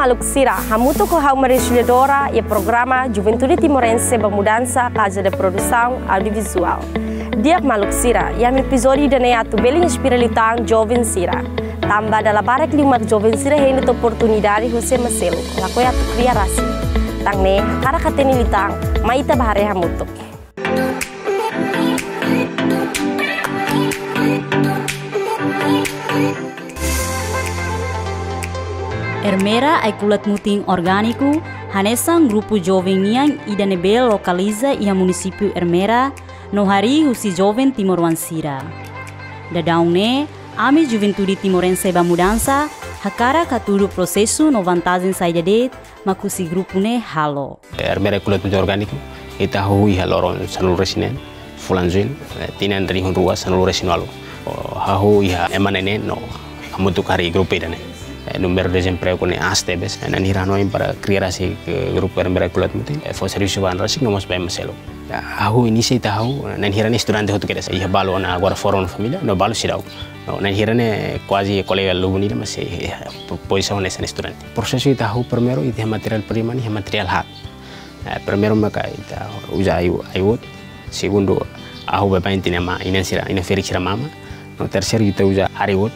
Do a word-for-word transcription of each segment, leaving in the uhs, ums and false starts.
Maluk sira, hamutuk ho ha'u Maria Auxiliadora iha programa Juventude Timorense ba Mudansa, Casa de Produção Audiovisual. Di'ak maluk sira, iha ami epizódiu ida-ne'e atu bele inspira liután joven sira. Tanba dala barak liu mak joven sira hein de'it oportunidade husi ema seluk, lakohi atu kria rasik. Tan ne'e, hakarak hatene liután, mai ita bá haree hamutuk. Ermera Ai-Kulat Mutin Orgániku hanesan grupu joven nian ida ne'ebé lokaliza iha munisípiu Ermera no harii husi joven timoroan sira. Daudaun ne'e, ami Juventude Timorense ba Mudansa hakarak hatudu prosesu no vantajen saida de'it mak husi grupu ne'e halo. Ermera Ai-Kulat Mutin Orgániku, ita hahú iha loron sanulu-resin-neen, fulan Jullu, eh, tinan rihun rua sanulu-resin-ualu. Oh, hahú iha ema neen no hamutuk harii grupu ida-ne'e. Eh, númeru dezempregu ne'e aas tebes, eh, na'in-hira hanoin para kria rasik, eh, grupu Ermera Ai-Kulat Mutin, eh, fó servisu ba an rasik no mós ba ema seluk. Ya, hahú inisia ita hahú, na'in-hira ne'e estudante hotu kedas. Iha balu ona agora forma ona família, no balu seidauk. No, na'in-hira ne'e kuaze kolega lubun ida, mas, eh, eh, po-, pozisaun hanesan estudante. Prosesu ita hahú primeiru, ita iha materiál prima ne'e, iha materiál haat. Eh, primeiru maka ita uza ai-, ai-uut. Segundu, hahú baibain tiha ona inan sira, inan ferik sira mama. No terseiru ita uza hare-uut.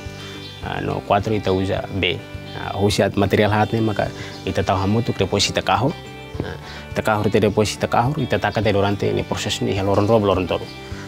Ah, no kuatru ita uza bee. Ah, husi materiál haat ne'e maka ita tau hamutuk, depois ita kahur. Ah, ita kahur tiha, depois ita kahur, ita taka tiha durante ne'e prosesu ne'e iha loron rua ba loron tolu.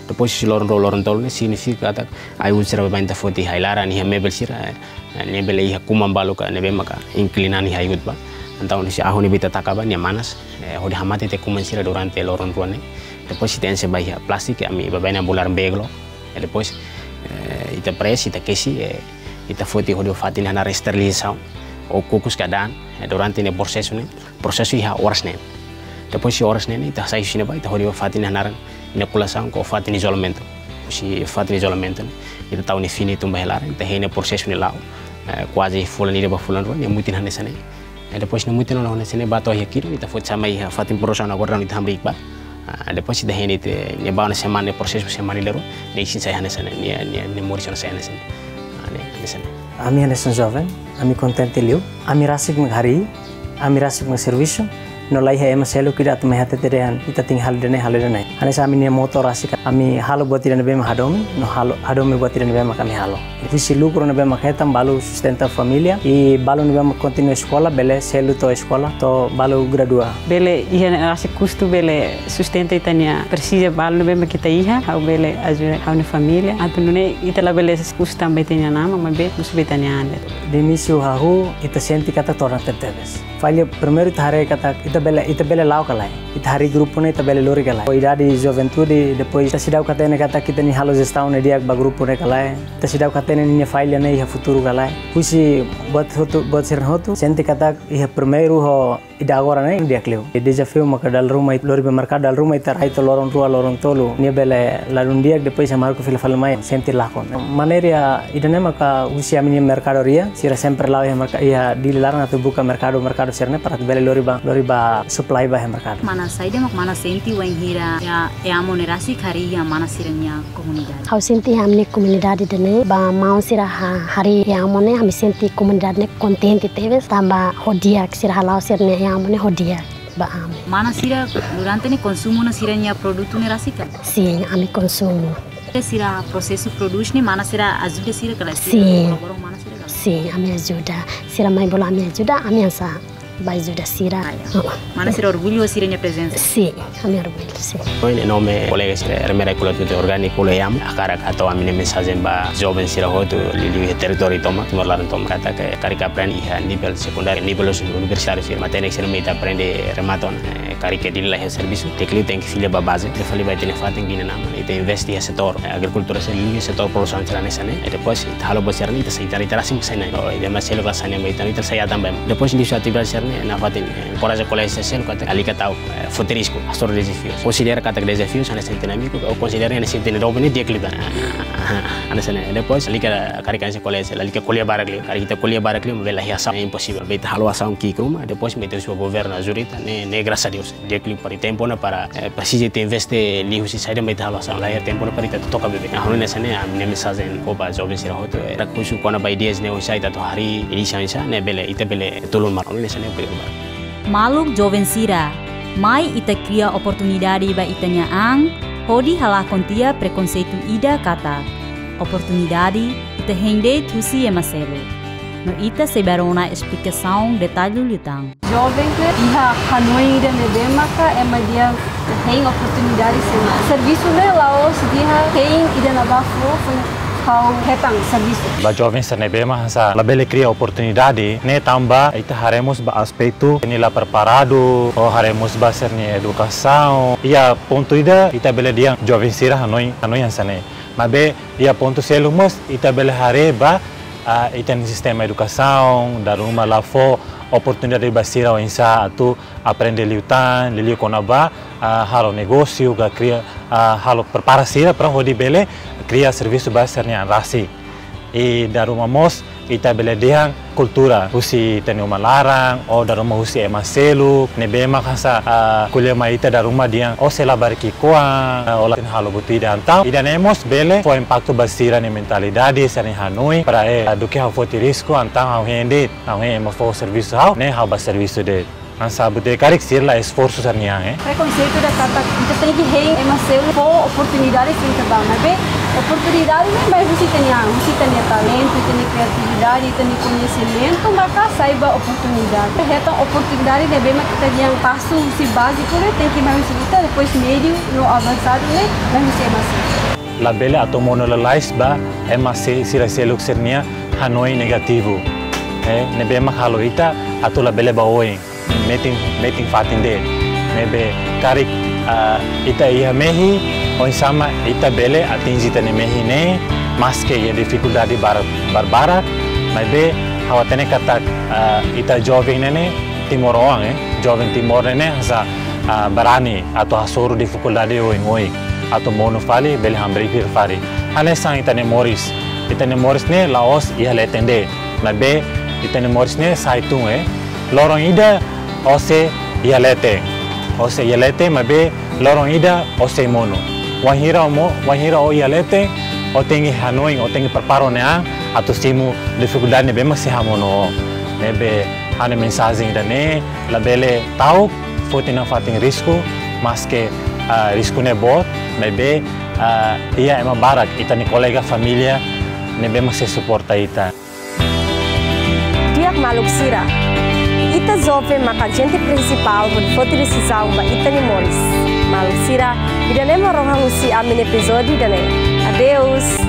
Depois husi loron rua ba loron tolu ne'e signifika katak ai-uut sira baibain ita foti iha ai-laran, iha mebel sira, eh, ne'e bele iha kuman balu ka ne'ebé maka inklina iha ai-uut ba. Entaun husi hahú ne'ebé ita taka ba nia manas, eh, hodi hamate tiha kuman sira durante loron rua ne'e. Depois ita enxe ba iha plástiku, ami baibain bolu naran bee gloo. Eh, depois, eh, ita press, ita kesi, eh, ita foti hodi fatin hanaran esterilizasaun, ou kukus ka daan, eh, durante ne'e prosesu ne'e, prosesu iha oras neen. Depois iha oras neen, ita sai husi ne'ebá, ita hodi ba fatin hanaran inokulasaun ka fatin izolamentu. Husi fatin izolamentu ne'e, ita tau nia fini tun ba iha laran, ita hein nia prosesu ne'e la'o, eh, kuaze fulan ida ba fulan rua, nia mutin hanesan ne'e. Eh, depois nia mutin ona hanesan ne'e, bá to'o iha ki'ik, ita foti sa'e mai iha fatin produsaun agora daudaun ita hamriik ba. Ah, depois ita hein nia, nia bá ona semana, nia prosesu semana ida rua, nia isin sai hanesan ne'e, nia, nia, nia moris ona sai hanesan ne'e. Ah, ne'e, hanesan ne'e. Ami hanesan joven, ami kontente liu, ami rasik mak harii, ami rasik mak servisu, no la iha ema seluk ida atu mai hatete dehan, ita tenke halo ida-ne'e, halo ida-ne'e. Hanesan ami-nia moto rasik, ami halo buat ida ne'ebé mak hadomi, no halo, hadomi buat ida ne'ebé mak ami halo. Husi lukru ne'ebé mak hetan balu sustenta família, i balu ne'ebé mak kontinua eskola, bele selu to'o eskola, to'o balu gradua. Bele iha ne'e rasik kustu bele sustenta ita-nia presiza balu ne'ebé mak ita iha, ha'u bele ajuda ha'u-nia família. Atu nune'e ita labele kustu tanba ita-nia inan-aman, maibé kustu ba ita-nia an. De inísiu hahú, ita sente katak todan tebetebes. Falla primeiru ita haree katak ita bele, ita bele la'o ka lae. Ita harii grupu ne'e ita bele lori ka lae. Ho idade juventude, depois ita seidauk hatene katak ita-nia halo jestaun ne'e di'ak ba grupu ne'e ka lae. Ita seidauk hatene ninia falla ne'e iha futuru ka lae. Husi buat hotu, buat sira-ne'e hotu, sente katak iha primeiru ho ida agora ne'e di'ak liu. Dezafiu maka dala ruma ita lori ba merkadu, dala ruma ita rai to'o loron rua, loron tolu. Nia bele ladún di'ak, depois ema haruka fila fali mai, sente lakon. Maneira ida-ne'e maka husi ami-nia merkadoria, sira sempre la'o iha merka-, iha Dili laran atu buka merkadu, merkadu sira-ne'e para atu bele lori ba, lori ba supply ba iha merkadu. Mana saida mak mana sente wainhira iha Eamo ne'e rasik harii iha mana sira-nia komunidade? Ha'u sente iha ami-nia komunidade ida-ne'e, ba maun sira ha-, harii Eamo ne'e, ami sente komunidade ne'e kontente tebes, tanba ho di'ak sira hala'o sira-nia Eamo ne'e ho di'ak ba ami. Mana sira durante ne'e konsumu ona sira-nia produtu ne'e rasik ka? Sin, ami konsumu. Sira prosesu produs ne'e mana sira ajuda sira ka lae? Sira Sin. kolabora ho mana sira ka lae? Sin, ami ajuda. Sira mai bolu ami ajuda, ami hanesan bá ajuda sira. Ah, ya. Oh. Mana sira orgullu sira-nia prezensa? Sin, ami orgullu, sin. Ha'u, em nome kolega sira Ermera Ai-Kulat Mutin Orgániku, Eamo, hakarak hato'o ami-nia mensajen ba joven sira hotu, liuliu iha territóriu tomak, Timor laran tomak, katak karik aprende iha nivel sekundáriu, nivel universitáriu sira, matenek sira mai ita aprende remata ona. Eh, karik Dili la iha servisu, di'ak liu tenke fila ba baze, ita fila ba ita-nia fatin, inan-aman, ita investe iha setór, eh, agrikultura sira, liuliu setór produsaun sira hanesan ne'e. Eh, depois ita halo buat sira-ne'e, ita sai, ita, ita rasik sai na'in. Oh, ita ema seluk la sai na'in, ita sai atan ba ema. Depois liuhusi atividade sira-ne'e, nafatin, eh, enkoraja kolega sira seluk katak lalika ta'uk, eh, foti risku, hasoru dezafiu. Konsidera katak dezafiu hanesan ita-nia amigu, ou konsidera hanesan ita-nia doben, di'ak liután. Hanesan ne'e. Depois lalika, karik hanesan kolega sira, lalika ko'alia barak liu, karik ita ko'alia barak liu, maibé la iha asaun, é imposivel. Maibé ita halo asaun ki'ik ruma, depois mak ita husu ba governu ajuda ita, ne'e, ne'e grasas a Deus. Di'ak liu para tempu ona para, eh, presiza ita investe liu husi saida mak ita halo asaun. Laiha tempu ona para ita toka beibeik. Nah, hanoin hanesan ne'e, ami-nia mensajen ba joven sira hotu, eh, ita husu kona-ba ideias ne'e oinsá ita atu harii, inisiativa ne'e bele, ita bele tulun malu. Hanoin hanesan ne'e, obrigadu barak. Maluk joven sira, mai ita kria oportunidade ba ita-nia an, hodi halakon tiha prekonseitu ida katak oportunidade ita hein de'it husi ema seluk. No ita sei bá rona esplikasaun detalle liután. Joven ne'e iha hanoin ida ne'ebé maka ema di'ak hein oportunidade sira. Servisu ne'e la'ós dehan hein ida-ne'ebá fó, foin ha'u hetan servisu. Ba joven sira ne'ebé mak hanesan labele kria oportunidade ne'e tanba ita haree mós ba aspetu nia la preparadu, ou haree mós ba sira-nia edukasaun. Iha pontu ida ita bele dehan joven sira hanoin, hanoin hanesan ne'e. Maibé iha pontu seluk mós ita bele haree ba, ah, ita-nia sistema edukasaun, dala ruma la fó oportunidade ba sira oinsá atu aprende liután, liuliu kona-ba, ah, halo negósiu, ka kria, ah, halo prepara sira para hodi bele kria servisu ba sira-nia an rasik. I dala ruma mós ita bele dehan kultura husi ita-nia uma laran, ou dala ruma husi ema seluk ne'ebé mak hanesan, ah, ko'alia mai ita dala ruma dehan ó sei labarik ki'ikoan, ah, ó la halo buat ida entaun. Ida-ne'e mós bele fó impaktu ba sira-nia mentalidade, sira-nia hanoin, para, eh, duké ha'u foti risku, entaun ha'u hein de'it, ha'u hein ema fó servisu ha'u, ne'e ha'u bá servisu de'it. Hanesan buat ida karik sira la esforsu sira-nia an, eh. Prekonseitu ida katak ita tenke hein ema seluk fó oportunidade sira-ne'ebá, maibé oportunidade ne'e mai husi ita-nia an, husi ita-nia talentu, ita-nia kriatividade, ita-nia koñesimentu, maka sai ba oportunidade. Hetan oportunidade ne'ebé mak ita dehan pasu husi báziku ne'e tenke mai husi ita, depois médiu no avansadu ne'e mai husi ema seluk. Labele atu monu lalais ba ema se-, sira seluk sira-nia hanoin negativu. Eh, ne'ebé mak halo ita atu labele bá oin. Metin, metin fatin de'it. Ne'ebé karik, ah, ita iha mehi, oinsá mak ita bele atinje ita-nia mehi ne'e, maske iha difikuldade bar-, barbarak, maibé ha'u hatene katak, ah, ita joven ne'e ne'e, timoroan, eh, joven Timor ne'e ne'e hanesan, ah, barani atu hasoru difikuldade oioin, atu monu fali, bele hamriik fali. Hanesan ita-nia moris. Ita-nia moris ne'e la'ós iha leten de'it. Maibé ita-nia moris ne'e sai tun, eh. Loron ida ó sei iha leten. Ó sei iha leten, maibé loron ida ó sei monu. Wainhira ó mo-, wainhira ó iha leten, ó tenke hanoin, ó tenke prepara ó-nia an atu simu difikuldade ne'ebé mak sei hamonu ó. Ne'ebé ha'u-nia mensajen ida-ne'e, labele ta'uk foti nafatin risku, maske, ah, risku ne'e boot, maibé, ah, iha ema barak, ita-nia kolega família ne'ebé mak sei suporta ita. Di'ak maluk sira. Ita joven maka ajente prinsipál hodi foti desizaun ba ita-nia moris. Maluk sira, ida-ne'e mak rohan husi ami-nia epizódiu ida-ne'e. Adeus.